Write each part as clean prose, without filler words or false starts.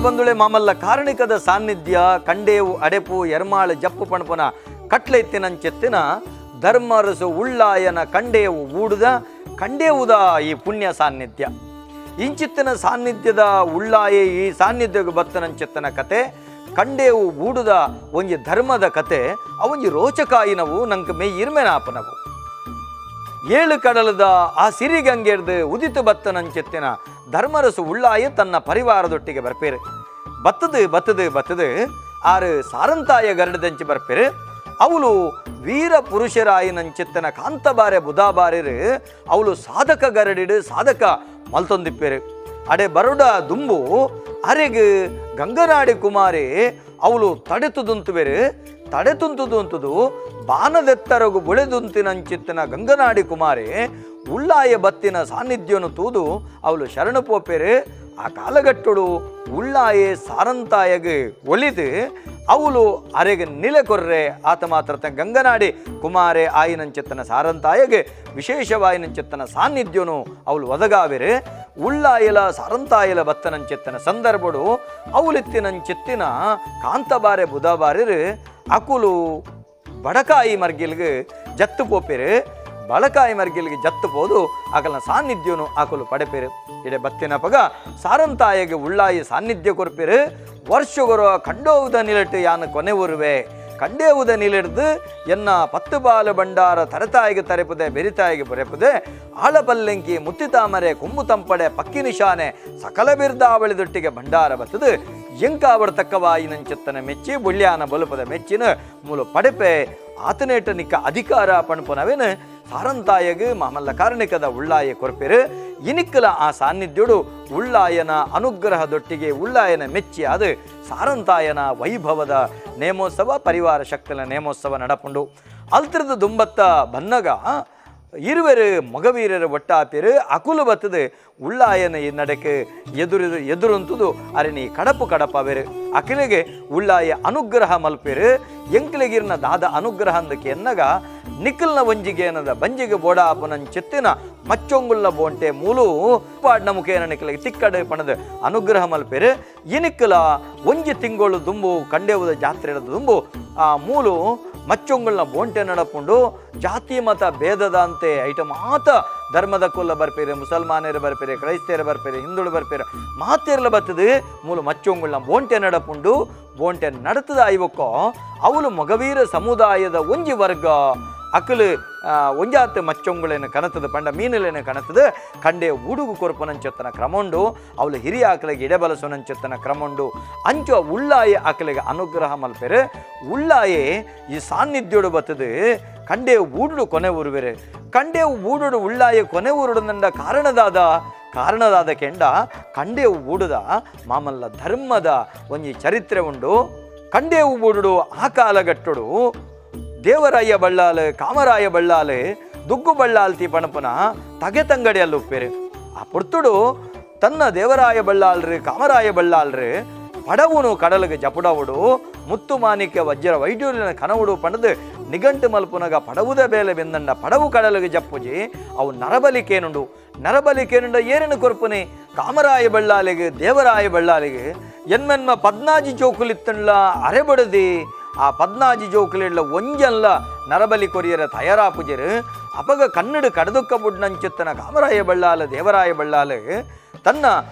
ಬಂದುಳೆ ಮಾಮಲ್ಲ ಕಾರಣಿಕದ ಸಾನ್ನಿಧ್ಯ ಕಂಡೇವು ಅಡೆಪು ಎರ್ಮಾಳು ಜಪ್ಪು ಪಣಪುನ ಕಟ್ಲೆತ್ತಿನಂಚೆತ್ತಿನ ಧರ್ಮರಸು ಉಳ್ಳಾಯನ ಕಂಡೇವು ಊಡುದ ಕಂಡೇವುದ ಈ ಪುಣ್ಯ ಸಾನ್ನಿಧ್ಯ. ಇಂಚಿತ್ತಿನ ಸಾನ್ನಿಧ್ಯದ ಉಳ್ಳಾಯೆ ಈ ಸಾನ್ನಿಧ್ಯಕ್ಕೆ ಬತ್ತನಂಚಿತ್ತನ ಕತೆ ಕಂಡೇವು ಬೂಡುದ ಒಂಜಿ ಧರ್ಮದ ಕತೆ ಅವೊಂಜಿ ರೋಚಕಾಯಿನವು ನಂಗೆ ಮೇ ಇರ್ಮೆನಾಪನವು. ಏಳು ಕಡಲದ ಆ ಸಿರಿಗಂಗೆರ್ದು ಉದಿತು ಬತ್ತನಂಚೆತ್ತಿನ ಧರ್ಮರಸು ಉಳ್ಳಾಯ ತನ್ನ ಪರಿವಾರದೊಟ್ಟಿಗೆ ಬರ್ಪೇರು. ಬತ್ತದು ಬತ್ತದು ಬತ್ತದು ಆರು ಸಾರಂತಾಯ ಗರಡದಂಚಿ ಬರ್ಪೇರು. ಅವಳು ವೀರ ಪುರುಷರಾಯಿನಂಚಿತ್ತನ ಕಾಂತಬಾರೆ ಬುಧಾಬಾರಿರು ಅವಳು ಸಾಧಕ ಗರಡಿಡು ಸಾಧಕ ಮಲ್ತೊಂದಿಪ್ಪೇರು. ಅಡೆ ಬರುಡ ದುಂಬು ಅರೆಗ್ ಗಂಗನಾಡಿ ಕುಮಾರಿ ಅವಳು ತಡೆತುದುಂತುವೆರು. ತಡೆತುಂತುದುಂತುದು ಬಾನದೆತ್ತರಗು ಬುಳೆದುಂತಿನಂಚಿತ್ತಿನ ಗಂಗನಾಡಿ ಕುಮಾರಿ ಉಳ್ಳಾಯ ಬತ್ತಿನ ಸಾನ್ನಿಧ್ಯನು ತೂದು ಅವಳು ಶರಣು ಪೋಪೇರು. ಆ ಕಾಲಗಟ್ಟುಡು ಉಳ್ಳಾಯೆ ಸಾರಂತಾಯಗ್ ಒಲಿದು ಅವಳು ಅರೆಗೆ ನಿಲೆ ಕೊರ್ರೆ. ಆತ ಮಾತ್ರ ಗಂಗನಾಡಿ ಕುಮಾರೆ ಆಯಿನಂಚಿತ್ತನ ಸಾರಂತಾಯಗೆ ವಿಶೇಷವಾಯಿನಂಚಿತ್ತನ ಸಾನ್ನಿಧ್ಯನು ಅವಳು ಒದಗಾವಿರು. ಉಳ್ಳಾಯಲ ಸಾರಂತಾಯಲ ಬತ್ತನಂಚಿತ್ತನ ಸಂದರ್ಭಡು ಅವಳಿತ್ತಿನಂಚಿತ್ತಿನ ಕಾಂತಬಾರೆ ಬುಧಬಾರಿರು ಅಕುಲು ಬಡಕಾಯಿ ಮರ್ಗಿಲ್ಗೆ ಜತ್ತು ಪೋಪೇರು. ಬಳಕಾಯಿ ಮರ್ಗಿಲ್ಗೆ ಜತ್ತು ಪೋದು ಅಕಲ್ನ ಸಾನ್ನಿಧ್ಯನು ಆಕಲು ಪಡೆಪೇರು. ಇಡೆ ಬತ್ತಿನ ಪಗ ಸಾರಂತಾಯಗೆ ಉಳ್ಳಾಯಿ ಸಾನ್ನಿಧ್ಯ ಕೊರ್ಪೇರು. ವರ್ಷಗೊರ ಕಂಡೋವುದ ನಿಲಟ್ಟು ಯಾನು ಕೊನೆ ಉರುವೆ ಕಂಡೇವುದ ನಿಲಿಡ್ದು ಎನ್ನ ಪತ್ತು ಬಾಲ ಭಂಡಾರ ತರತಾಯಿಗೆ ತರೆಪುದೆ ಬೆರಿತಾಯಿಗೆ ಬರೆಪುದೆ ಆಳಪಲ್ಲೆಂಕಿ ಮುತ್ತಿತಾಮರೆ ಕೊಂಬು ತಂಪಡೆ ಪಕ್ಕಿ ನಿಶಾನೆ ಸಕಲ ಬಿರ್ದಾವಳಿದೊಟ್ಟಿಗೆ ಭಂಡಾರ ಬತ್ತದು ಎಂಕಾವಡ ತಕ್ಕವಾಯಿನಂచెತ್ತನ ಮೆಚ್ಚಿ ಬುಳ್ಯಾನ ಬಲುಪದ ಮೆಚ್ಚಿನ ಮೂಲ ಪಡೆಪೆ ಆತನೇಟ ನಿಕ್ಕ ಅಧಿಕಾರ ಪಣಪುನವೇನು ಸಾರಂತಾಯಗ್ ಮಾಮಲ್ಲ ಕಾರಣಿಕದ ಉಳ್ಳಾಯ ಕೊರ್ಪೆರು. ಇನಿಕ್ಕಲ ಆ ಸಾನ್ನಿಧ್ಯುಡು ಉಳ್ಳಾಯನ ಅನುಗ್ರಹದೊಟ್ಟಿಗೆ ಉಳ್ಳಾಯನ ಮೆಚ್ಚಿ ಅದು ಸಾರಂತಾಯನ ವೈಭವದ ನೇಮೋತ್ಸವ ಪರಿವಾರ ಶಕ್ತಿನ ನೇಮೋತ್ಸವ ನಡಪುಂಡು. ಅಲ್ತ್ರದ ದುಂಬತ್ತ ಬನ್ನಗ ಇರುವೆರು ಮಗವೀರರ ಒಟ್ಟಾಪಿರು ಅಕುಲು ಬತ್ತದು ಉಳ್ಳಾಯನ ಈ ನಡಕ್ಕೆ ಎದುರು ಎದುರುಂತುದು ಅರೆನಿ ಕಡಪು ಕಡಪವೆರು. ಅಕಿಲಿಗೆ ಉಳ್ಳಾಯ ಅನುಗ್ರಹ ಮಲ್ಪೆರು. ಎಂಕ್ಲೆಗಿರ್ನ ದಾದ ಅನುಗ್ರಹ ಅಂದಕ್ಕೆ ಎನ್ನಗ ನಿಖಲ್ನ ಒಂಜಿಗೆ ಏನದ ಬಂಜಿಗೆ ಬೋಡಾಪುನಂ ಚಿತ್ತಿನ ಮಚ್ಚೊಂಗುಲ್ಲ ಬೋಂಟೆ ಮೂಲು ಪಾಡ್ನ ಮುಖೇನ ನಿಖಲಿಗೆ ತಿಕ್ಕಡೆ ಪಣದ ಅನುಗ್ರಹ ಮಲ್ಪೆರು. ಇನಿಕ್ಕಲ ಒಂಜಿ ತಿಂಗಳು ದುಂಬು ಕಂಡೇವುದ ಜಾತ್ರೆದ ದುಂಬು ಆ ಮೂಲು ಮಚ್ಚೊಂಗುಲ್ನ ಬೋಂಟೆ ನಡಪುಂಡು. ಜಾತಿ ಮತ ಭೇದದಂತೆ ಐಟ ಮಾತ ಧರ್ಮದ ಕುಲ್ಲ ಬರ್ಪೇರೆ, ಮುಸಲ್ಮಾನರು ಬರ್ಪೇರೆ, ಕ್ರೈಸ್ತರು ಬರ್ಪೇರೆ, ಹಿಂದುಳು ಬರ್ಪೇರೆ, ಮಾತೇರ್ಲ ಬತ್ತದು ಮೂಲು ಮಚ್ಚೊಂಗುಲ್ನ ಬೋಂಟೆ ನಡಪುಂಡು. ಬೋಂಟೆ ನಡತದ ಐವಕ್ಕೋ ಅವಳು ಮೊಗವೀರ ಸಮುದಾಯದ ಒಂಜಿ ವರ್ಗ ಅಕಲು ಒಂಜಾತ್ ಮಚ್ಚೊಂಗುಳೇನು ಕನತದ ಪಂಡ ಮೀನುಲೇನು ಕನತದ ಕಂಡೆ ಉಡುಗು ಕೊರ್ಪನಂಚೊತ್ತನ ಕ್ರಮುಂಡು. ಅವಳು ಹಿರಿಯ ಆಕಲಿಗೆ ಎಡೆಬಲಸುನಂಚೊತ್ತನ ಕ್ರಮುಂಡು. ಅಂಚು ಉಳ್ಳಾಯ ಆಕಲಿಗೆ ಅನುಗ್ರಹ ಮಲ್ಪೆರು. ಉಳ್ಳಾಯೆ ಈ ಸಾನ್ನಿಧ್ಯೋಡು ಬತ್ತದು ಕಂಡೆ ಊಡುಡು ಕೊನೆ ಊರುವೆರು. ಕಂಡೆ ಊಡುಡು ಉಳ್ಳಾಯ ಕೊನೆ ಊರುಡು ಕಾರಣದಾದ ಕಾರಣದಾದ ಕೆಂಡ ಕಂಡೆ ಊಡುದ ಮಾಮಲ್ಲ ಧರ್ಮದ ಒಂಜಿ ಚರಿತ್ರೆ ಉಂಡು. ಕಂಡೆ ಊಡುಡು ಆ ಕಾಲಗಟ್ಟುಡು ದೇವರಾಯ ಬಳ್ಳಾಲು ಕಾಮರಾಯ ಬಳ್ಳಾಲು ದುಗ್ಗು ಬಳ್ಳಾಲ್ತಿ ಪಣಪುನ ತಗೆ ತಂಗಡಿಯಲ್ಲಿ ಉಪ್ಪೇರು. ಆ ಪೊರ್ತುಡು ತನ್ನ ದೇವರಾಯ ಬಳ್ಳಾಲ್ರು ಕಾಮರಾಯ ಬಳ್ಳಾಲ್ರು ಪಡವುನು ಕಡಲಿಗೆ ಜಪುಡವುಡು ಮುತ್ತು ಮಾಣಿಕ್ಯ ವಜ್ರ ವೈಡ್ಯೂರಿನ ಕನವುಡು ಪಣದು ನಿಗಂಟು ಮಲ್ಪುನಗ ಪಡವುದ ಬೇಲೆ ಬೆಂದಂಡ ಪಡವು ಕಡಲಿಗೆ ಜಪ್ಪುಜಿ ಅವು ನರಬಲಿಕೇನುಂಡು. ನರಬಲಿಕೇನುಂಡ ಏನೇನು ಕೊರ್ಪುನಿ ಕಾಮರಾಯ ಬಳ್ಳಾಲಿಗೆ ದೇವರಾಯ ಬಳ್ಳಾಲಿಗೆ ಎನ್ಮೆನ್ಮ ಪದ್ನಾಜಿ ಜೋಕುಲಿತ್ತಂಡ್ಲ ಅರೆಬಡದಿ ಆ ಪದ್ನಾಜಿ ಜೋಕುಲಿಡ್ಲ ಒಂಜಲ್ಲ ನರಬಲಿ ಕೊರಿಯರ ತಯಾರಾಪುಜರು. ಅಪಗ ಕನ್ನಡ ಕಡದುಕ್ಕ ಬುಡ್ನಂಚೆತ್ತನ ಕಾಮರಾಯ ಬಳ್ಳಾಲ ದೇವರಾಯ ಬಳ್ಳಾಲ ತನ್ನ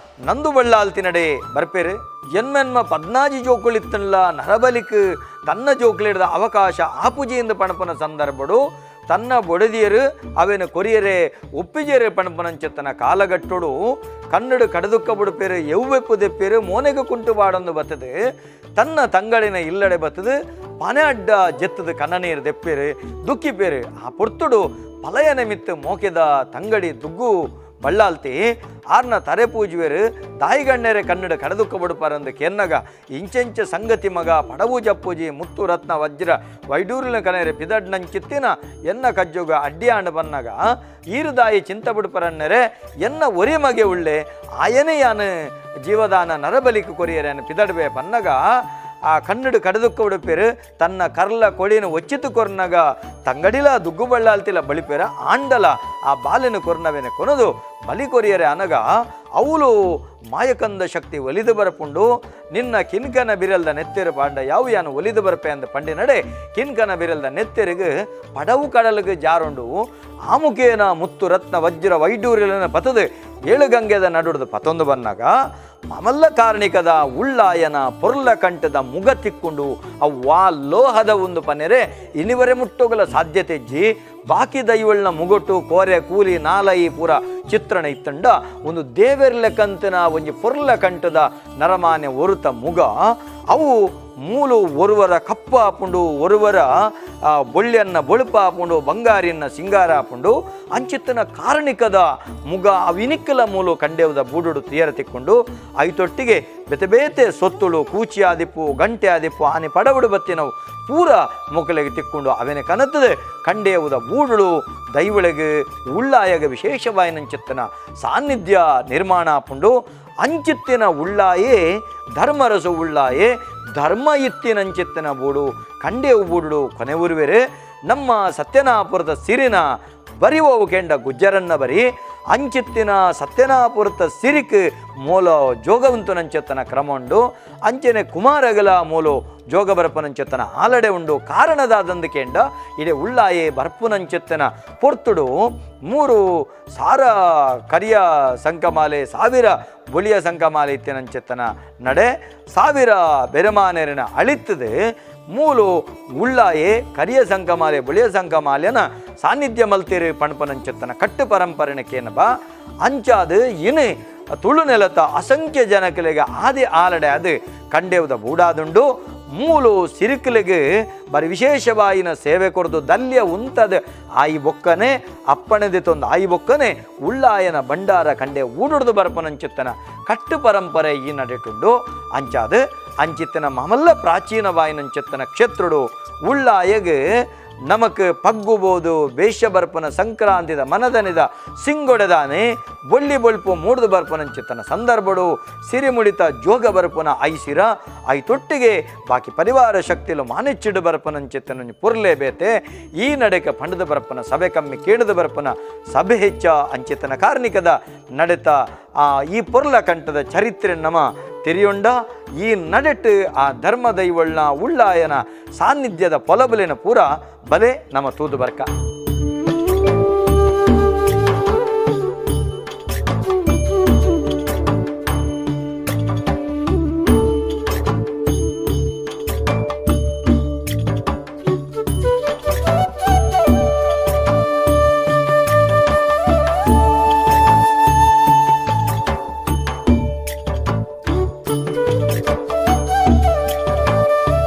ನಂದು ಬಳ್ಳಾಲ್ ತಿನಡೆ ಬರ್ಪೇರು. ಎನ್ಮೆನ್ಮ ಪದ್ನಾಜಿ ಜೋಕುಳಿತ್ತನ್ಲ ನರಬಲಿಕ್ ತನ್ನ ಜೋಕುಲಿಡ್ದ ಅವಕಾಶ ಆಪುಜಿಯಿಂದ ಪಣಪನ ಸಂದರ್ಭಡು ತನ್ನ ಬೊಡದಿಯರು ಅವೇನು ಕೊರಿಯರೆ ಒಪ್ಪಿಜೇರು ಪಣಪನಂಚೆತ್ತನ ಕಾಲಗಟ್ಟುಡು ಕನ್ನಡ ಕಡದುಕ್ಕ ಬುಡುಪೇರು ಎವ್ವೆಪ್ಪು ದೆಪ್ಪೇರು ಮೋನೆಗೆ ಕುಂಟು ಬಾಡೊಂದು ಬತ್ತದು ತನ್ನ ತಂಗಳಿನ ಇಲ್ಲಡೆ ಬತ್ತದು ಪನೆ ಅಡ್ಡ ಜೆತ್ತದು ಕಣ್ಣನೀರು ದೆಪ್ಪೇರು ದುಕ್ಕಿಪೇರು. ಆ ಪೊರ್ತುಡು ಪಲಯ ನಿಮಿತ್ತ ಮೋಕೆದ ತಂಗಡಿ ದುಗ್ಗು ಬಳ್ಳಾಲ್ತಿ ಆರ್ನ ತರೆ ಪೂಜುವೆರು. ದಾಯಿಗಣ್ಣೆರೆ ಕನ್ನಡ ಕಡದುಕ್ಕ ಬಡುಪಾರಂದು ಕೆನ್ನಗ ಇಂಚೆಂಚ ಸಂಗತಿ ಮಗ ಪಡವು ಜಪ್ಪುಜಿ ಮುತ್ತು ರತ್ನ ವಜ್ರ ವೈಡೂರಿನ ಕನೆರೆ ಪಿದಡ್ನಂಚಿತ್ತಿನ ಎನ್ನ ಕಜ್ಜುಗ ಅಡ್ಡಿಯಾಂಡ ಬನ್ನಗ ಈರುದಾಯಿ ಚಿಂತ ಬುಡುಪರನ್ನೆರೆ ಎನ್ನ ಒರಿ ಮಗೆ ಉಳ್ಳೆ ಆಯನೇ ಯಾನು ಜೀವದಾನ ನರಬಲಿக்கு ಕೊರಿಯರೇನು ಪಿದಡ್ಬೆ ಬನ್ನಗ ಆ ಕಣ್ಣಡು ಕಡದುಕ್ಕ ಉಡುಪೇರು ತನ್ನ ಕರ್ಲ ಕೊಳಿನ ಒಚ್ಚಿತು ಕೊರ್ನಗ ತಂಗಡಿಲ ದುಗ್ಗು ಬಳ್ಳಾಲ್ತಿಲ ಬಳಿಪೇರ ಆಂಡಲ ಆ ಬಾಲಿನ ಕೊರ್ನವೇನೆ ಕೊನದು ಬಲಿ ಕೊರಿಯರೆ ಅನಗ ಅವಳು ಮಾಯಕಂದ ಶಕ್ತಿ ಒಲಿದು ಬರಪುಂಡು ನಿನ್ನ ಕಿನ್ಕನ ಬಿರಲ್ದ ನೆತ್ತೆರು ಪಾಂಡ ಯಾವ ಯಾನು ಒಲಿದು ಬರಪೆ ಅಂದ ಪಂಡಿನಡೆ ಕಿನ್ಕನ ಬಿರಲ್ದ ನೆತ್ತೆರುಗು ಪಡವು ಕಡಲಿಗೆ ಜಾರುಂಡು ಆಮುಖೇನ ಮುತ್ತು ರತ್ನ ವಜ್ರ ವೈಡೂರ್ಯಲನ ಪತದು ಏಳುಗಂಗೆದ ನಡುಡ್ದು ಪತೊಂದು ಬನ್ನಾಗ ಮಮಲ್ಲ ಕಾರ್ಣಿಕದ ಉಳ್ಳಾಯನ ಪೊರ್ಲ ಕಂಠದ ಮುಗ ತಿಕ್ಕೊಂಡು ಅವ್ವಾ ಲೋಹದ ಒಂದು ಪನೆರೆ ಇನಿವರೆ ಮುಟ್ಟೋಗಲ ಸಾಧ್ಯತೆ ಇಜ್ಜಿ ಬಾಕಿ ದೈವಳ್ನ ಮುಗೊಟ್ಟು ಕೋರೆ ಕೂಲಿ ನಾಲಯಿ ಪೂರ ಚಿತ್ರಣ ಇತ್ತಂಡ ಒಂದು ದೇವೆರ್ಲೆ ಕಂತನ ಒಂಜಿ ಪೊರ್ಲ ಕಂಠದ ನರಮಾನೆ ಒರುತ ಮುಗ ಅವು ಮೂಲು ಒರುವರ ಕಪ್ಪ ಆಪುಂಡು ಒರುವರ ಬೊಳ್ಳಿಯನ್ನ ಬೊಳುಪ ಆಪುಂಡು ಬಂಗಾರಿಯನ್ನ ಸಿಂಗಾರ ಆಪುಂಡು ಅಂಚಿತ್ತನ ಕಾರಣಿಕದ ಮುಗ ಅವಿನಿಕ್ಕಲ ಮೂಲು ಕಂಡೇವದ ಬೂಡುಡು ತಿಯರ ತಿಕ್ಕೊಂಡು ಐತೊಟ್ಟಿಗೆ ಬೇತೆ ಬೇತೆ ಸೊತ್ತುಳು ಕೂಚಿ ಆದಿಪ್ಪು ಗಂಟೆ ಆದಿಪ್ಪು ಆನೆ ಪಡಬಡು ಬತ್ತಿನವು ಪೂರ ಮೊಕಲೆಗೆ ತಿಕ್ಕೊಂಡು ಅವೆನೆ ಕನತದೆ ಕಂಡೇವುದ ಬೂಡುಳು ದೈವಳಿಗೆ ಉಳ್ಳಾಯಗ ವಿಶೇಷವಾಯಿನಂಚಿತ್ತನ ಸಾನ್ನಿಧ್ಯ ನಿರ್ಮಾಣ ಆಪುಂಡು ಅಂಚಿತ್ತಿನ ಉಳ್ಳಾಯೇ ಧರ್ಮರಸು ಉಳ್ಳಾಯೇ ಧರ್ಮ ಇತ್ತಿನಂಚಿತ್ತಿನ ಬೂಡು ಕಂಡೇವು ಬೂಡುಡು ಕೊನೆ ಊರುವೆರೆ ನಮ್ಮ ಸತ್ಯನಾಪುರದ ಸಿರಿನ ಬರಿವವು ಕೆಂಡ ಗುಜ್ಜರನ್ನ ಬರಿ ಅಂಚಿತ್ತಿನ ಸತ್ಯನಾಪುರದ ಸಿರಿಕ್ ಮೂಲ ಜೋಗವಂತನಂచెತ್ತನ ಕ್ರಮ ಉಂಡು ಅಂಚನೆ ಕುಮಾರಗಲ ಮೂಲು ಜೋಗ ಬರಪನಂచెತ್ತನ ಆಲಡೆ ಉಂಡು ಕಾರಣದಾದಂದು ಕೆಂಡ ಇಡೆ ಉಳ್ಳಾಯೆ ಬರ್ಪುನಂచెತ್ತನ ಪೊರ್ತುಡು ಮೂರು ಸಾರ ಕರಿಯ ಸಂಕಮಾಲೆ ಸಾವಿರ ಬುಳಿಯ ಸಂಕಮಾಲೆ ಇತ್ತಿನಂచెತ್ತನ ನಡೆ ಸಾವಿರ ಬೆರಮಾನೆರಿನ ಅಳಿತದೆ ಮೂಲು ಉಳ್ಳಾಯೆ ಕರಿಯ ಸಂಕಮಾಲೆ ಬುಳಿಯ ಸಂಕಮಾಲೆನ ಸಾನ್ನಿಧ್ಯ ಮಲ್ತಿರು ಪಣಪನಂచెತ್ತನ ಕಟ್ಟು ಪರಂಪರೆನ ಕೇನಬ ಅಂಚಾದು ಇನಿ ತುಳು ನೆಲತ ಅಸಂಖ್ಯ ಜನಕಲಿಗೆ ಆದಿ ಆಲಡೆ ಅದು ಕಂಡೇವುದ ಬೂಡಾದುಂಡು ಮೂಲು ಸಿರುಕಲಿಗೆ ಬರಿ ವಿಶೇಷವಾಯಿನ ಸೇವೆ ಕೊರದು ದಲ್ಯ ಉಂತದ ಆಯಿ ಬೊಕ್ಕನೆ ಅಪ್ಪಣೆದಿ ತೊಂದು ಆಯಿ ಬೊಕ್ಕನೆ ಉಳ್ಳಾಯನ ಭಂಡಾರ ಕಂಡೆ ಊಡುಡ್ದು ಬರಪನಂಚಿತ್ತನ ಕಟ್ಟು ಪರಂಪರೆ ಈ ನಡೆಟುಂಡು ಅಂಚಾದ ಅಂಚಿತ್ತನ ಮಮಲ್ಲ ಪ್ರಾಚೀನವಾಯಿನಂಚಿತ್ತನ ಕ್ಷೇತ್ರುಡು ಉಳ್ಳಾಯಗ್ ನಮಕ್ ಪಗ್ಗುಬೋದು ಬೇಷ ಬರ್ಪನ ಸಂಕ್ರಾಂತಿದ ಮನದನಿದ ಸಿಂಗೊಡೆದಾನೆ ಬೊಳ್ಳಿ ಬೊಳ್ಪು ಮೂಡ್ದು ಬರ್ಪನಂಚಿತ್ತನ ಸಂದರ್ಭಡು ಸಿರಿಮುಡಿತ ಜೋಗ ಬರ್ಪನ ಐಸಿರ I ತೊಟ್ಟಿಗೆ ಬಾಕಿ ಪರಿವಾರ ಶಕ್ತಿಲು ಮಾನೆಚ್ಚಿಡು ಬರ್ಪನಂಚಿತ್ತನ ಪುರ್ಲೆ ಬೇತೆ ಈ ನಡೆಕ ಪಂಡದ ಬರ್ಪನ ಸಭೆ ಕಮ್ಮಿ ಕೇಳದ ಬರ್ಪನ ಸಭೆ ಹೆಚ್ಚ ಅಂಚಿತನ ಕಾರ್ಣಿಕದ ನಡೆತ ಈ ಪೊರ್ಲ ಕಂಠದ ಚರಿತ್ರೆ ನಮ ತೆರಿಯೊಂಡ ಈ ನಡೆಟ್ ಆ ಧರ್ಮ ದೈವಳ್ನ ಉಳ್ಳಾಯನ ಸಾನ್ನಿಧ್ಯದ ಪೊಲಬಲಿನ ಪೂರ ಬಲೆ ನಮ್ಮ ತೂದು ಬರ್ಕ.